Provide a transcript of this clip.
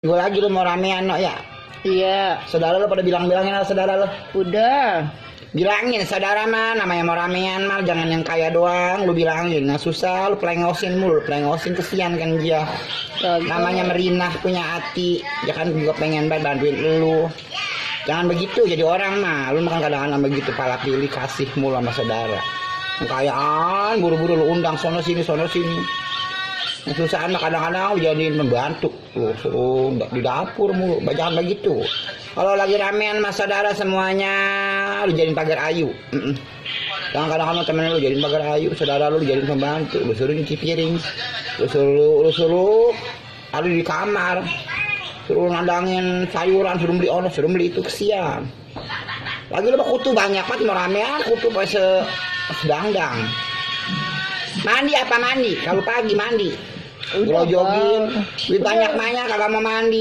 Gue lagi lu mau ramean no ya. Iya, Saudara lu pada bilangin saudara lu. udah. Bilangin saudara mah namanya mau ramean mah jangan yang kaya doang lu bilangin. Nah susah lu pelengosin mulu, pelengosin kesian kan dia. Namanya Merinah punya hati, dia kan juga pengen bantuin lu. Jangan begitu jadi orang mah, lu makan kadang-kadang begitu pala pilih kasih mulu sama saudara. Kayaan buru-buru lu undang sono sini. Yang susahan mah kadang-kadang lu jadiin pembantu lu suruh di dapur mulu, jangan begitu. Kalau lagi ramean sama saudara semuanya lu jadiin pagar ayu. Jangan kadang-kadang temen lu jadiin pagar ayu, saudara lu jadiin pembantu, lu suruh nyuci piring, lu suruh ada di kamar, suruh nandangin sayuran, suruh beli ono, suruh beli itu, kesian. Lagi lu kutu banyak banget mau ramean, kutu pas sedangdang. Mandi apa mandi? Kalau pagi mandi. Kalau jogging, duit banyak kagak mau mandi.